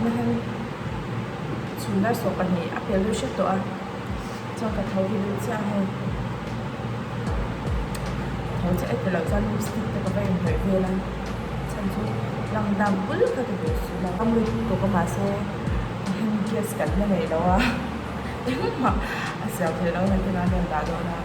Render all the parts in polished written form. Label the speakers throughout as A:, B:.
A: Tunah hian chhun dar 12 a pel deuh hret tawh a, chuan ka tho hi deuh chiah a hei. Tho chiah e tilo chuan lipstick te ka va inhnawih vel a, chhan chu lang dam bul kha ka duh si lo. Ka mut tawk a mahse heng gas kan la nei lo a, engmah a siam theih loh na tin a rawn dah dawn a.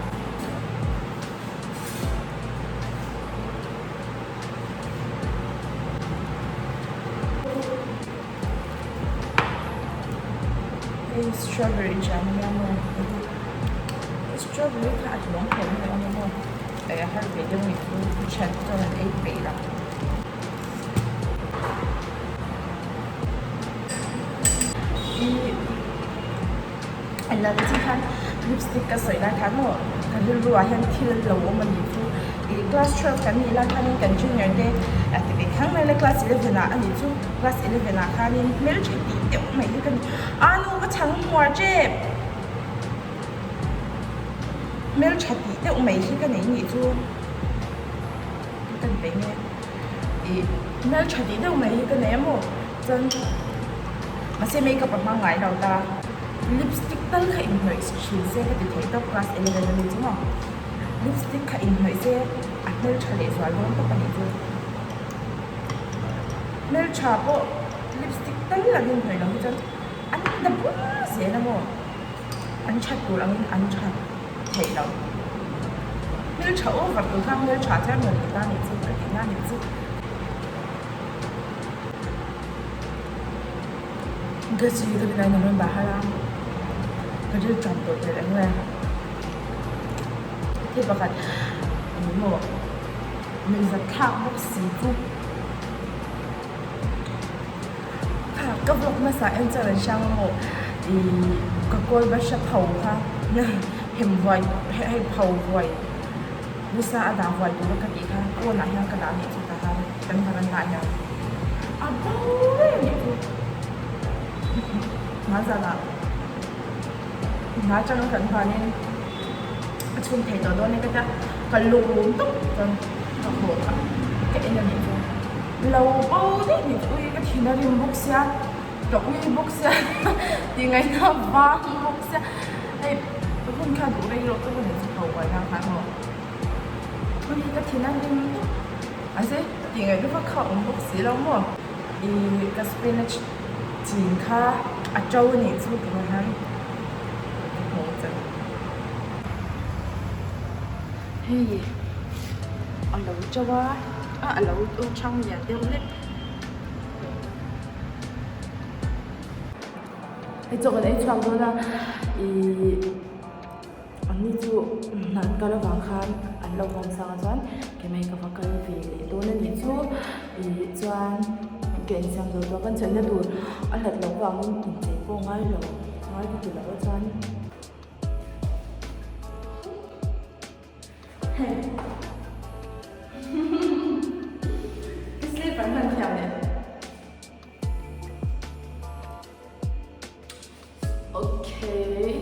A: Hei strawberry jam ania maw hei strawberry kha a tluang tawh mai ang maw ei a har ve deuh a ni chu thian te chuan an ei peih lo. Engah te chu khan lipstick ka sawi lai khan maw ka rilru ah hian thil lo awm a ni chu ih class 12 kan nih lai khanin kan junior te a ti ve khang mai la class 11 ah a ni chu class 11 ah khanin hmeltha tih deuh mai hi ka ni a nu ka chhang hmuar tep hmeltha tih deuh mai hi ka nei nih chu ka ni ve nge ih hmeltha tih deuh mai hi ka nei a maw chuan mahse makeup a hmang ngai lo ta lipstick tal kha inhnawih thin se ka ti thei tawp class 11 a ni chu maw lipstick kha inhnawih se a hmeltha leh zual dawn tawp a nih chu hmeltha pawh lipstick tal an inhnawih loh hi chuan an da bur zel a maw an that tur angin an that theih loh hmeltha over tur kha hmeltha chuan rawn ni ta a nih chu ka tihna a nih chu. Ka chi ka ti lai rawn dah har a ka ril ṭam tawh teh reng le thil pakhat eng maw nuihzat thlak bawk si chu kha ka vlog hmasa en chuan an hrang maw ih ka kawl bahra pho kha hem vuai hei pho vuai nasa a dah vuai tura ka tih kha pawnah hian ka dah leh chu ta khan. Kan veranda hian a bo reng nih chu hma zanah hma atanga kan huanin a chhun thei tawh dawn e ka tia ka lawm tawp chuan ka haw kha ka en a nih chu lo bo daih nih chu ui ka thin a rim bawk sia ka ui bawk sia tih ngaihna vang bawk sia hei hun kha duh rei loh tawp a nih chu ho buai nan khan maw ui ka thin a rim tawp. Mahse tih ngaih vak kha a awm bawk si lo maw? Ih ka spinach chin kha a to a nih chu tunah hian ka hmu chan. Hei a lo to a, a lo chhang lian deuh hlek. Hei chaw kan ei chhuak dawn a ih. Anni chu an kal avang khan an lo hawng sang a chuan kemei ka va kal ve leh dawn a nih chu ih chuan ka insiam zo tawh a kan chhenna tur a hlat loh vangin inchei pawh ngai lo ngai ka ti lo a chuan hei ka slipper hman thiam leh. Okay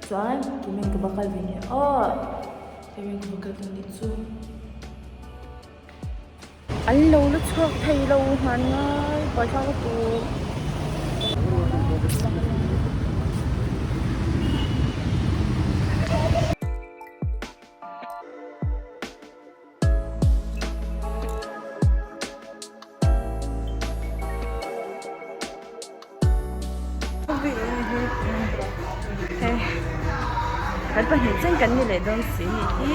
A: chuan keimah ka va kal ve nge aw keimah ka va kal dawn nih chu an lo la chhuak thei lo hman ngai buaithlak a tur. Kan pahnih chen kan ni leh dawn si nih hi.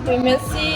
A: Tui hmel si.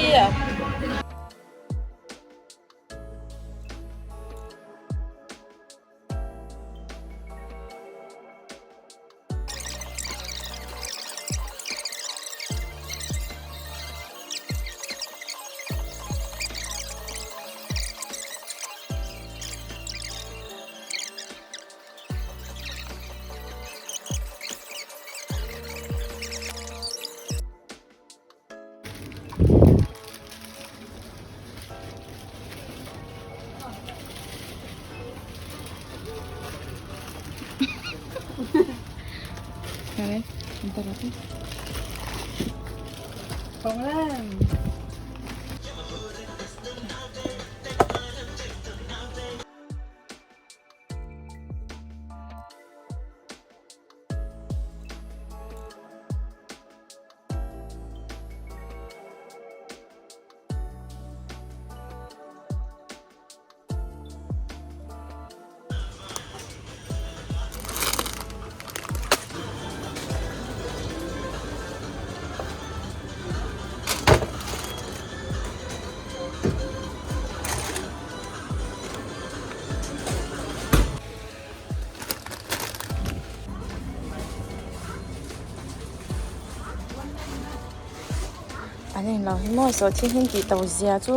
A: An englo hi maw sawhthing hi tih to zia chu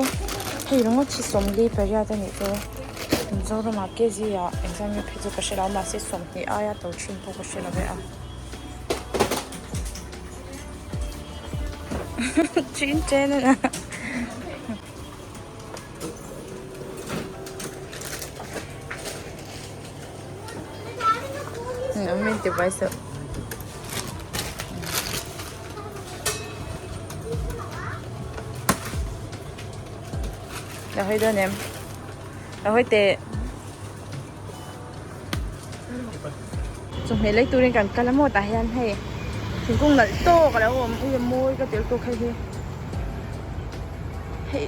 A: hei ringawt hi 40 pariat a nih chu Mizoram ah kg ah engzat nge phei chu ka hrelo a mahse 20 aia to thin pawh ka hrelo ve a chin chen a Min ti buai suh. Lo hawi dawn em? Lo hawi teh. Chawhmeh lei turin kan kal a maw tah hian hei thingkung nalh tawk a lo awm ui a mawi ka tel tawk hei hi hei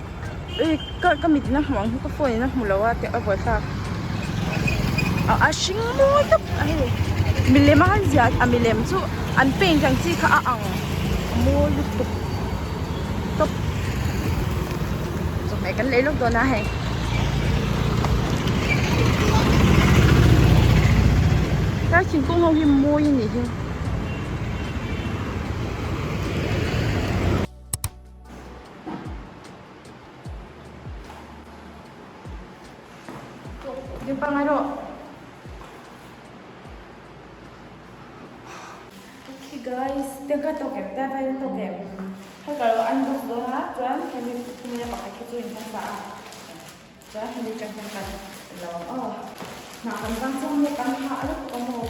A: ui ka ka mit in a hmuh ang hi ka phone in a hmu lo a tih a buaithlak a hring mawi tawp a hei milem a han ziah a milem chu an paint ang chi kha a ang a mawi lutuk tawp chawhmeh kan lei lawk dawn a hei. Tlai thingkung ho hi mawi a nih hi. Ding pangai rawh. Okay guys, tiang kha tawk em, tiang kha tawk em. Hei ka lo unbox dawn a, chuan hemi hemi pakhat khi chu in hmang sa a. Chuan hemi tang hian kan lo ang aw. Hnah kan vang chuan maw kan hah lutuk a maw.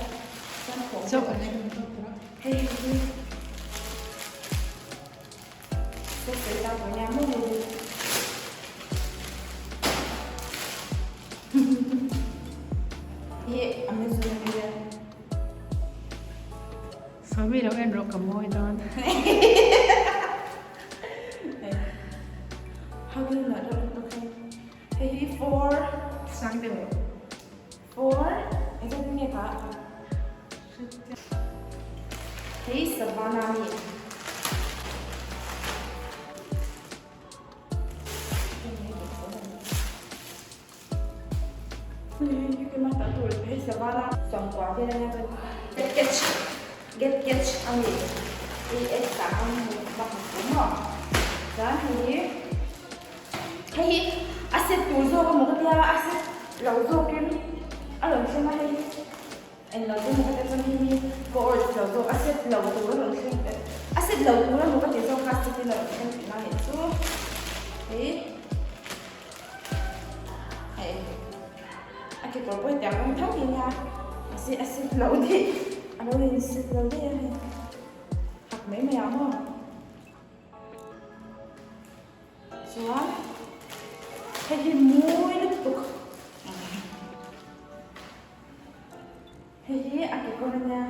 A: Chuan thawh
B: Chaw kan ei dawn tawk a.
A: Hei hei hi. Chaw sawi ta pawh nia maw hei hi. Hi Amazon a mi a.
B: Sawmi lo en rawh ka mawi dawn.
A: How do you not look okay? Hei hi 4
B: Sang deuh.
A: 4 engzat nge kha? Hei Savannah ni. Get catch get catch a ni i x ah khan hmu ka hmu tawh maw chuan hei hi hei hi a set tur zawk emaw ka tia a set lo zawkin a rawn thleng a hei eng lo chu emaw ka tia chuan hei hi ka order lo zawk a set lo tur a rawn thleng a set lo tur emaw ka ti zawk kha a set in a rawn thleng tihna a nih chu hei. Hei a kekawr pawh hi tiang rawng tho hi nia mahse a sit lo daih a lo in sit lo daih a hei hak mai mai ah maw chuan hei hi mawi lutuk hei hi a kekawr a nia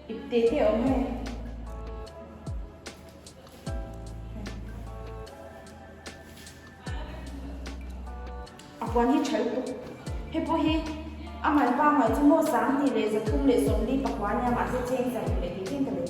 A: ipte te a awm hei. A puan hi tha lutuk. Hei pawh hi a mal pangngai chu maw 2,344 nia mahse cheng 2 leh tih tlem ka lei.